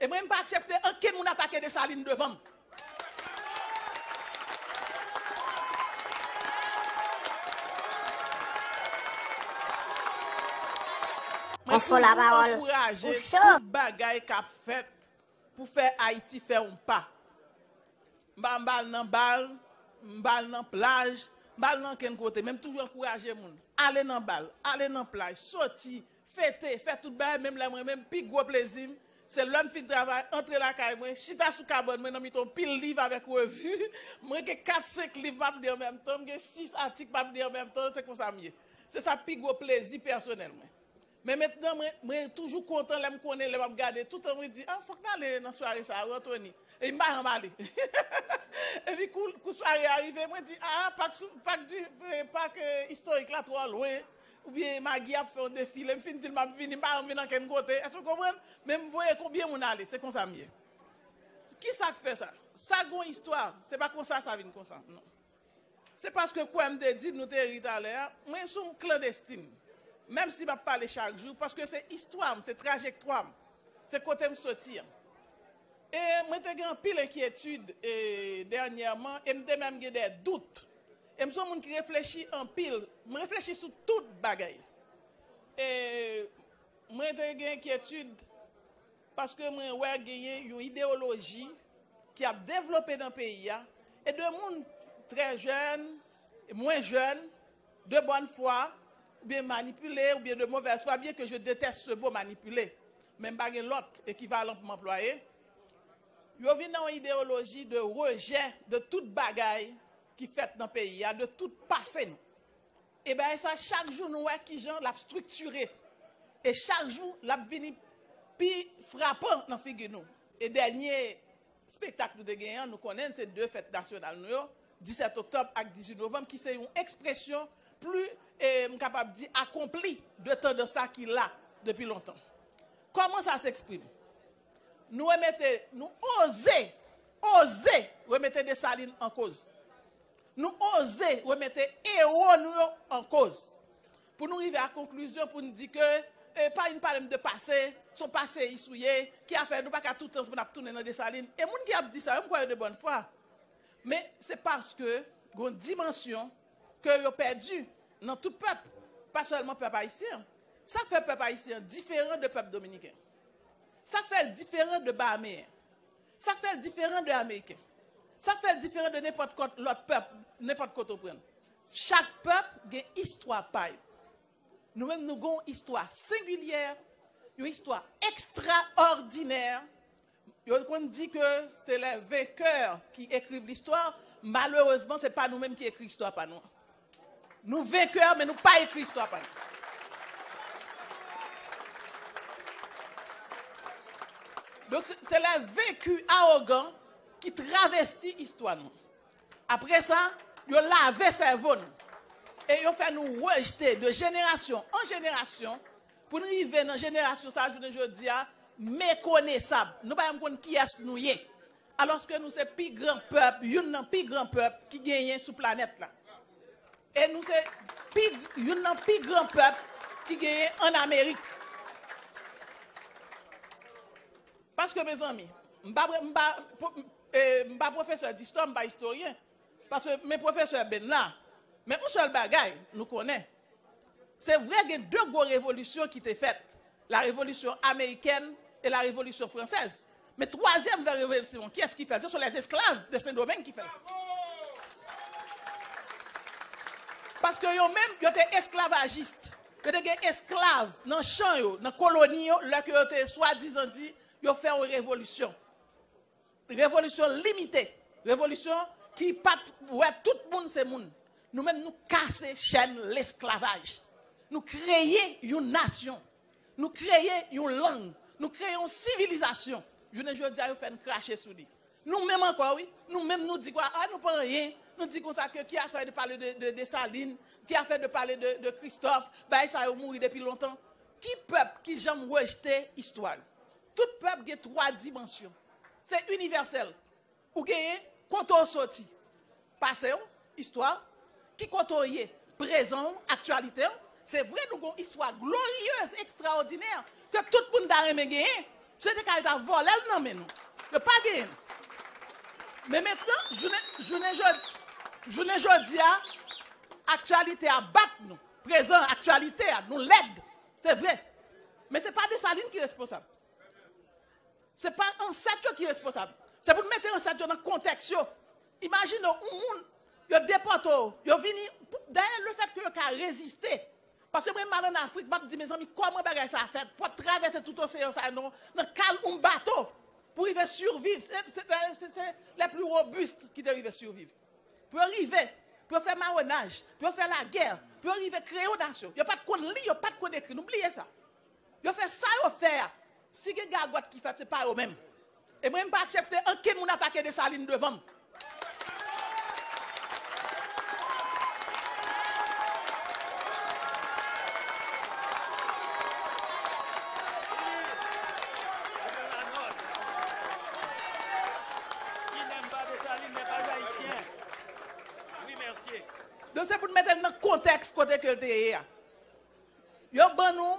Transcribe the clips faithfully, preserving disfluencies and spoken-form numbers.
E mwen, m pa aksepte ankenn moun atake Desalin devan m. Mwen toujou ankouraje tout bagay k ap fèt pou fè Ayiti fè yon pa. M pa, m pa al nan bal, m pa al nan plaj, m pa al nan ankenn kote. Men m toujou ankouraje moun. Ale nan bal, ale nan plaj, soti, fete, fè tout bagay, menm lè mwen menm, pi gwo plezi m, se lè m fin travay, antre lakay mwen, chita sou kabann mwen nan mitan yon pil liv avèk revi. Mwen gen kat, senk liv m ap li an menm tan, m gen sis atik m ap li an menm tan, se konsa m ye. Se sa pi gwo plezi pèsonèl mwen. Men mentnan, mwen, mwen toujou kontan lè m konnen, lè m ap gade, toutan mwen di, ah, fòk n ale nan sware sa a, wi, Anthony. Epi m pa janm ale. Epi kou, kou sware a rive, mwen di, ah, pak, sou, pak, di, eh, pak, eh, istorik la twò lwen. Oubyen Magi ap fè yon defile, m fin di l m ap vini, m pa janm vin ankenn kote. Èske w konprann? Men m voye konbyen moun ale, se konsa m ye. Kisa k fè sa? Sa gon istwa, se pa konsa sa vin konsa, non. Se paske kwè m te di, nou te ri talè a, mwen se yon klandestin. Menm si m ap pale chak jou, paske se istwa m, se trajektwa m, se kote m soti an. E mwen te gen anpil enkyetid, e, dènyèman, e m te menm gen de dout. E m se yon moun ki reflechi anpil. M reflechi sou tout bagay. E mwen te gen enkyetid paske mwen wè genyen yon ideyoloji ki ap devlope nan peyi a, e de moun trè jèn, mwen jèn, de bòn fwa, oubyen manipile, oubyen de movèz fwa, byen ke je detèste se mo manipile, men m pa gen lòt ekivalan pou m anplwaye, yo vin nan yon ideyoloji de rejè de tout bagay ki fèt nan peyi a, de tout pase nou. E bagay sa, chak jou nou wè kijan l ap estriktire. E chak jou, l ap vini pi frapan nan figi nou. E dènye espektak nou te genyen an, nou konnen l, se de fèt nasyonal nou yo, disèt oktòb ak dizuit novanm, ki se yon ekspresyon pli, e, m kapab di, akonpli de tandans sa ki la depi lontan. Kòman sa s'exprime? Nou remete, nou oze, oze remete Desalin an koz. Nou oze remete ewo nou yo an koz. Pou nou rive a konklizyon, pou nou di ke, e, pa vin pale m de pase, se yon paseyis ou ye, ki a fè nou pa ka tout tan pou n ap tounen nan Desalin. E moun ki ap di sa yo, m kwè yo de bòn fwa. Men se paske gon dimansyon ke yo pèdi nan tout pèp, pa sèlman pèp ayisyen an. Sa k fè pèp ayisyen an diferan de pèp dominiken? Sa k fè l diferan de Bahameyen? Sa k fè l diferan de Ameriken? Sa k fè l diferan de nenpòt kòt lòt pèp, nenpòt kote w pran l? Chak pèp gen istwa pa yo. Nou menm, nou gen yon istwa sengilyè, yon istwa ekstraòdinè. Yo konn di ke c'est les vainqueurs qui écrivent l'histoire. Malerezman, se pa nou menm ki ekri istwa pa nou an. Nou venkè, men nou pa ekri istwa pa nou. Donk, se, se les vaincus arrogants ki travesti istwa nou. Apre sa, yo lave sèvo nou. E yo fè nou rejte de jenerasyon an jenerasyon, pou n rive nan jenerasyon sa a, jounen jodi a, mekonesab. Nou pa menm konn kiyès nou ye. Alòske nou se pi gran pèp, youn nan pi gran pèp ki genyen sou planèt la. E nou se pi, youn nan pi gran pèp ki genyen ann Amerik. Paske, mezanmi, m pa, m pa, e, m pa pwofesè distwa, m pa istoryen. Paske, men pwofesè Ben la, men yon sèl bagay, nou konnen. Se vre, gen de gwo revolisyon ki te fèt, la révolution américaine et la révolution française. Men twazyèm gran revolisyon, kiyès ki fè l? Se sont les esclaves de Sendomeng ki fè l. Paske yo menm, yo te esklavajis. Yo te gen esklav nan chan yo, nan koloni yo, lè ke yo te swadizan di yo fè yon revolisyon. Revolisyon limite, revolisyon ki pa t wè tout moun se moun. Nou menm, nou kase chèn lesklavaj. Nou kreye yon nasyon. Nou kreye yon lang. Nou kreye yon sivilizasyon. Jounen jodi a, yo fè n krache sou li. Nou menm ankò, wi. Nou menm, nou di kwa, ah, nou pa anyen. Nou di konsa ke ki afè de pale de, de Desalin, ki afè de pale de, de Kristòf, bagay sa yo mouri depi lontan. Ki pèp ki janm rejte istwa l? Tout pèp gen twa dimansyon. Se inivèsèl. Ou genyen kote w soti, pase w, istwa w, ki kote w ye, prezan w, aktyalite w. Se vre, nou gen yon istwa gloriyez, ekstraòdinè, ke tout moun ta renmen genyen. Misye te ka rete a vòlè l nan men nou. Yo pa genyen l. Men mentnan, jounen, jounen jodi, jounen jodi a, aktyalite a bat nou. Prezan, aktyalite a, nou lèd. Se vre. Men se pa Desalin ki responsab. Se pa ansèt yo ki responsab. Se pou n mete ansèt yo nan kontèks yo. Imajine w, yon moun, yo depòte w, yo vini, dayè, lefètke yo ka reziste. Paske mwen, m al ann Afrik, m ap di, mezanmi, kòman bagay sa a fèt? Pou w ap travèse tout oseyan sa a, nan, nan kal yon bato, pou rive siviv. Se, se, se, se les plus robustes ki te rive siviv. Pou yo rive, pou yo fè mawonaj, pou yo fè lagè, pou yo rive kreye yon nasyon. Yo pa t konn li, yo pa t konn ekri. Nou bliye sa. Yo fè sa yo fè a. Si gen gagòt ki fèt, se pa yo menm. E mwen, m pa aksepte ankenn moun atake Desalin devan m. Donk, se pou n mete l nan kontèks kote ke l te ye a. Yo ban nou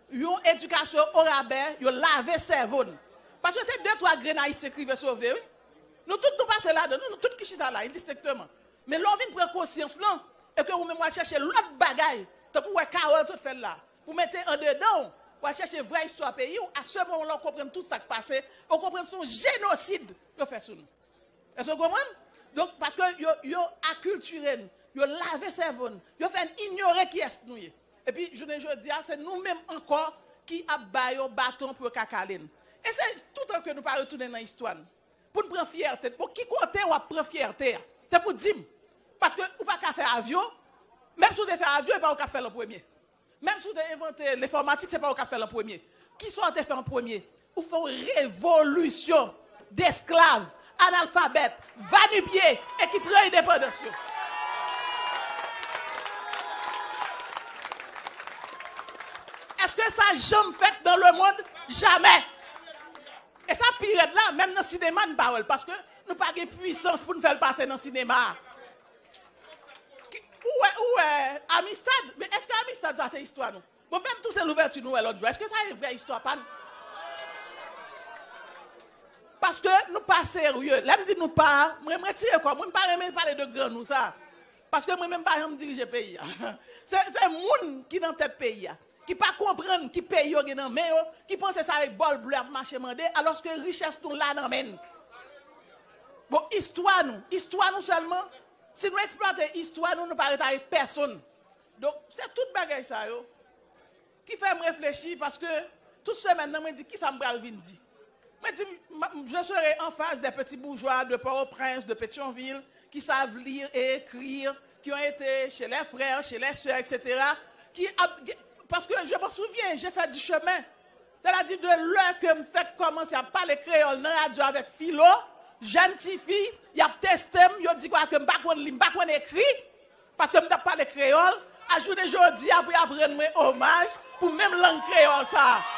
yon edikasyon orabè, yo lave sèvo n. Paske se de twa grenn Ayisyen k rive sove, wi. Nou tout nou pase ladan, nou, nou tout ki chita la, endistenkteman. Men lè w vin pran konsyans lan, e ke ou menm w al chèche lòt bagay, tankou w wè Carole sot fè l la, pou mete andedan w, w al chèche vrè istwa peyi w, a se moman la w konprann tout sa k pase, w konprann se yon jenosid yo fè sou nou. Èske w konprann? Donk, paske yo, yo akiltire n, yo lave sèvo n, yo fè n inyore kiyès nou ye. Epi, jounen jodi a, se nou menm ankò ki ap ba yo baton pou yo ka kale n. E se toutan ke nou pa retounen nan istwa n, pou n pran fyète n. Bon, ki kote w ap pran fyète a? Se pou di m. Paske ou pa ka fè avyon, menm si w te fè avyon, e pa ou k ap fè l an premye. Menm si w te envante lenfòmatik, se pa ou k ap fè l an premye. Kisa w te fè an premye? Ou fè yon revolisyon desklav, analfabèt, va nu pieds e ki pran endepandans yo. Èske sa janm fèt dans le monde? Jamè. E sa pi rèd la, menm nan sinema, n pa wè l, paske nou pa gen pwisans pou n fè l pase nan sinema a. Ki, ou wè, ou wè Amistad, men èske Amistad sa se istwa nou? Bon, menm tou se louvèti nou wè lòt jou. Èske sa e vrè istwa pa n? Paske nou pa serye. Lè m di nou pa, mwen, mwen retire kò mwen, m pa renmen pale de grann nou sa. Paske mwen menm pa janm dirije peyi a. Se, se moun ki nan tèt peyi a, ki pa konprann ki peyi yo gen nan men yo, ki panse se avèk bòl ble y ap mache mande, alòske richès nou la nan men n. Bon, istwa nou, istwa nou sèlman, si nou eksplwate istwa nou, nou pa ret avèk pèsonn. Donk, se tout bagay sa yo ki fè m reflechi, paske tout semèn nan, mwen di, "Kisa m pral vin di?" Mwen di, "Ma-, je serai en face des petits bourgeois de Port-au-Prince, de Pétion-Ville, qui savent lire et écrire, qui ont été chez les frères, chez les sœurs, et cetera, qui ap-, paske je me souviens, j'ai fait du chemin." Sètadi de lè ke m fèk kòmanse ap pale kreyòl nan radyo avèk filo, jèn tifi, y ap teste m, yo di kwa ke m pa konn li, m pa konn ekri, paske m t ap pale kreyòl, a jounen jodi a pou y ap rann mwen omaj pou menm lang kreyòl sa a.